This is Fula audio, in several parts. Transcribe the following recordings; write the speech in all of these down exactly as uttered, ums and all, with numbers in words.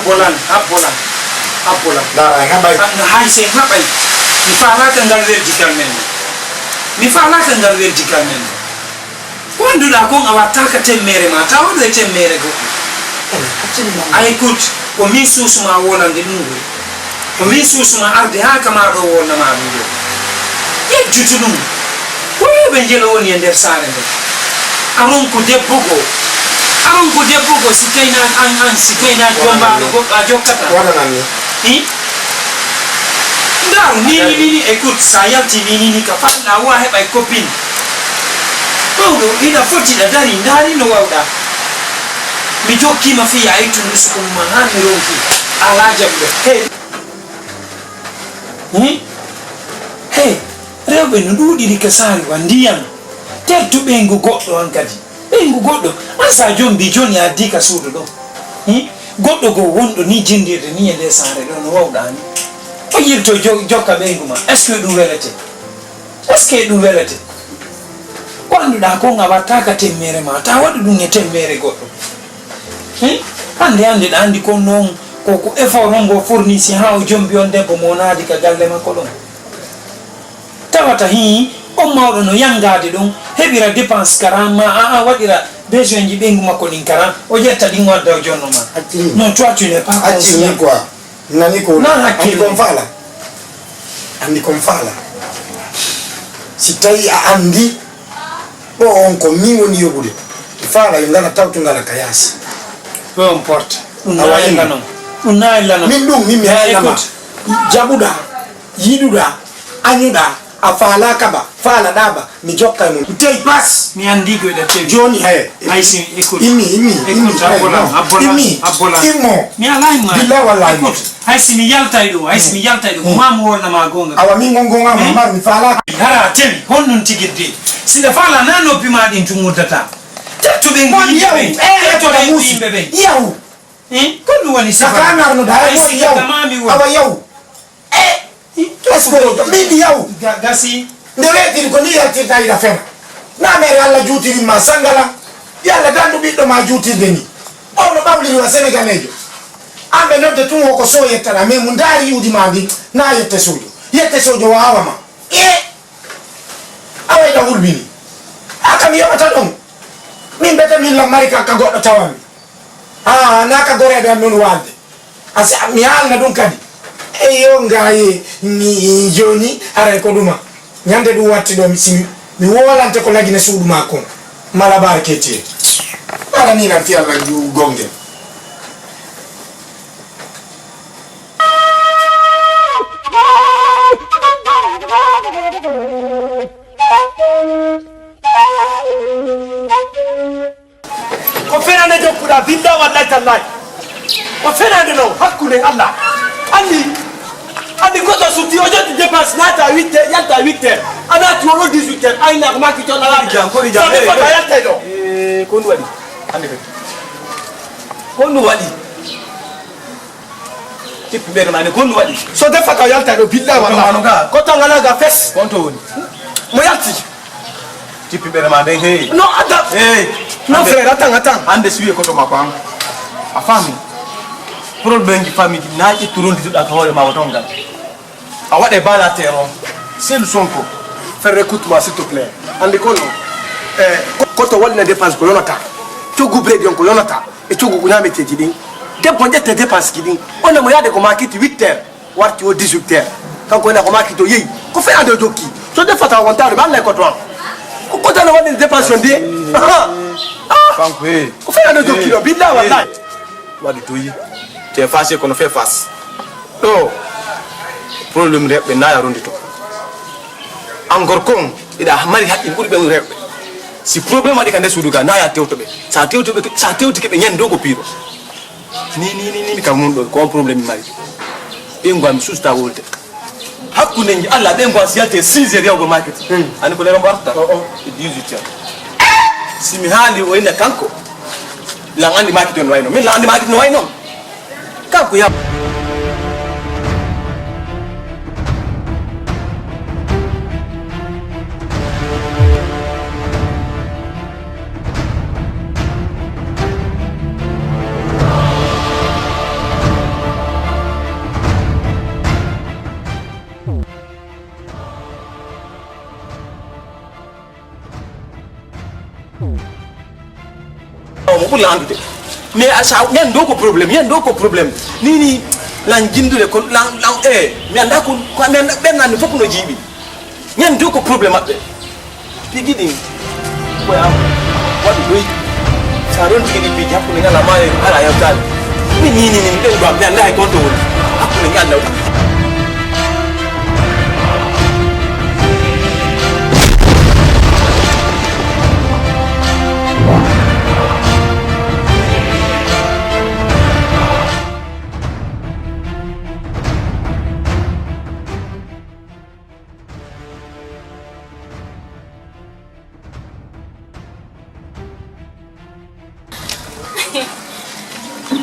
Bolan, a bolan, a bolan. Ndaara, en haɓay. An no hay si en haɓay. Mi faalaaka ngal werdigal men. Mi faalaaka ngal werdigal men. Ko annduɗaa kon a wattaaka temmeere ma, tawa ɗo e temmeere goɗɗo. Ay, écoute, ko min suusuma wolande ɗum ɗo. Ko min suusuma arde haa ka maa ɗo wolna maa ɗum ɗo. Yejjutu ɗum. Ko yo ɓe njelo woni e nder saare nden. Aron ko debbo goo. Aron ko debbo goo, si kayna an, an, si kayna jombaaɗo goɗɗo a jokkata. Waɗanan ni. Hi? Ndaaru, ni, ni, ni, ni, écoute, sa yalti ni, ni, ni, ka faɗɗa, wa heɓa e copine. Mawɗo, ina foti ɗa dari, ndaari no wawɗa. Mi jokkima fii a ittu ndusuko mum haa mi ronki. Alaa jaɓuɗo. Hey. Hmm? Hey, rewɓe no ɗuuɗiri ka saari wa ndiyam. Tertu ɓeyngu goɗɗo an kadi. Ɓeyngu goɗɗo. An sa jombi jooni a addi ka suudu ɗo. Hmm? Goɗɗo goo wonɗo ni jinndirde ni e nde saare ɗo no wawɗa ni. O yilto jo-, jokka ɓeyngu ma. Est-ce que ɗum welete? Est-ce que ɗum welete? Ko annduɗaa kon a wattaaka temmeere ma, ta waɗu ɗum e temmeere goɗɗo. Hin? Hannde, hannde ɗa anndi kon noon ko, ko effort on ngo fournir si haa o jombi on debbo mo naadi ka galle makko ɗon. Tawata hii, on mawɗo no yanngaade ɗon, heɓira dépense kara, ma a, a waɗira besoin ji ɓeyngu makko ɗin kara, o ƴetta ɗin o adda o jonno ma. Acciri. Non, toi, tu n'es pas conscient. Acciri quoi. Nani ko. Na hakkille. Anndi kon faala. Anndi kon faala. Si tawi a anndi ɗo on ko min woni yoɓude. Faala yo ngala tawtu ngala ka yaasi. Peu importe. Ɗum na illa non. Ɗum na illa non. Min ɗum, min mi haylama. Écoute. Jaɓuɗa, yiɗuɗa, añuɗa, a faalaaka ba, faalaɗa ba. Mi jokka e mum. Mi tewi pas. Mi anndi ko eɗa tewi. Jooni, hee. Ay, si, écoute. Immi, immi, immi. Écoute, a bolan, a bolan, immi. A bolan. Immo. Mi alaa e ma. Billahi wallahi. Écoute, hay si mi yaltay ɗo, hay si mi yaltay ɗo, ko ma mi wolna ma goonga. Awa, min ngon goonga, eh? Mar, mi faala. Hara, temi, honɗun tigi de? Si nde faala na noppi ma ɗin tun uddata. Tettu ɓen ko yimɓe ɓen. Tettu ɓen ko yimɓe ɓen. Yahu. Eh? Ko ɗum woni sifa? Ka kanar no da, ay, si ka ma mi woni. Awa, yahu. Eh, est-ce que min yaw? Ga-, gasi. Nde weetiri ko ni yaltirta ina fena. Na mere Allah juutiri ma sangala. Yalla dandu ɓiɗɗo ma juutirde ni. On no ɓawliri wa Senegaleejo. An ɓe nodde tun woko so yettana, mais mu ndaari yuudi ma ndi, na yette sojo. Yette sojo waawa ma. Eh! Awa ina hulɓini. A kam yoɓata ɗon. Min bete min lammari ka, ka goɗɗo tawanmi. Ah, na ka goreeɓe am non waalde. A si, mi haalna ɗum kadi. Eyo, ngaye, mi jooni, aray ko ɗuma. Ñande ɗum watti ɗo, mi, si mi, mi wolante ko lagine suudu maa kon. Malabar ketiye. Arani nan fi Allah ju gongel. Ko fenaande jokkuɗaa, billahi wallahi tallahi. Ko fenaande non, hakkunde Allah. Anndi, anndi goɗɗo sutti, o ƴetti dépense, naata huit heures, yalta huit heures. A naati won ɗo dix-huit heures, a inna ko makki toon alaa. Jam, ko jam. So defata yaltay ɗo. Eh, ko ɗum waɗi? Hannde kadi. Ko ɗum waɗi? Tippi ɓeyde ma nde, ko ɗum waɗi? So defata yaltay ɗo, billahi wallahi. Ko to ngala ga fes. Ko on to woni? Mo yalti. Tippi ɓere ma nden, hey. No, attends. Hey. Non, frère, attends, attends. Hannde si wiye koto makko an. A faami? Problème ji famille ji na ƴettu rondituɗa ka hoore ma o ton ngal. A waɗe bala terrain. Selu Sonko. Frère, écoute-moi, s'il te plaît. Anndi kono. Eh, ko, koto wallina dépense ko yonata. Coggu bredi on ko yonata. E coggu ko ñaameteeji ɗin. Debbo ƴette dépense ji ɗin. On mo yaade ko makiti huit heures. Warti o dix-huit heures. Kanko ina ko makki to yehi. Ko fenaande o jokki. So defata o wontaade, ɓe Allah e ko toon. Ko kotano waɗi dépense de. Aha. Ah. Kanko, he. Ko fenaande o jokki ɗo, billahi wallahi. Waɗi to yi. Te face kono fe face. Ɗo. Problème rewɓe na ya rondi to. An gorko on, iɗa mari haqqe ɓuri ɓe rewɓe. Si problème waɗi ka nder suudu ga, na ya tewto ɓe. Sa tewto ɓe, sa tewtike ɓe ñande dow ko piiro. Ni, ni, ni, ni, mi kam mun ɗo, ko on problème mi mari. Ɓe ngwa mi susta wolde. Hakkunde nji Allah, ɓe ngwa si yalte six heures yawgo market. Hmm. Ani ko lero mbo arta? Oh, oh. E dix-huit heures. Si mi haali o ina kanko. Lan andi market no wayno. Min lan andi market no wayno. Kanko ya. Omo ɓuri landude. Mais a sa ñande ɗo ko problème, ñande ɗo ko problème. Ni ni lan jindude ko lan lan e mi anda ko ko mi anda ɓen nan fof no jiiɓi. Ñande ɗo ko problème maɓɓe. Pigi ɗin ko ya waɗu ɗoy. Sa ron tigi ɗi pigi hakkunde ngala ma e ala yaltaade. Ni ni ni ni ɗen ba mi anda e konto woni. Hakkunde ngala.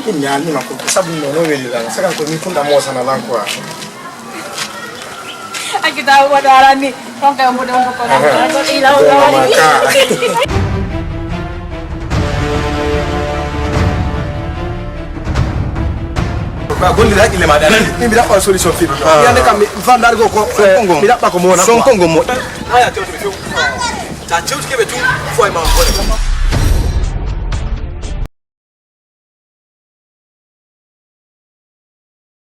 Min mi anndi makko sabu no no weli lan sakan ko min kunɗa mosana lan quoi. Akita waɗa arani ton kay mboɗo on ko ko. Ka gollira hakkille maɗa nani. Min mbiɗa on solution fiɗo. Yande kam mi fandargo ko mi ɗaɓɓa ko mona. Sonko ngo mo. Aya tewtuɓe few. Sa tewtuke ɓe tun fo e ma bone.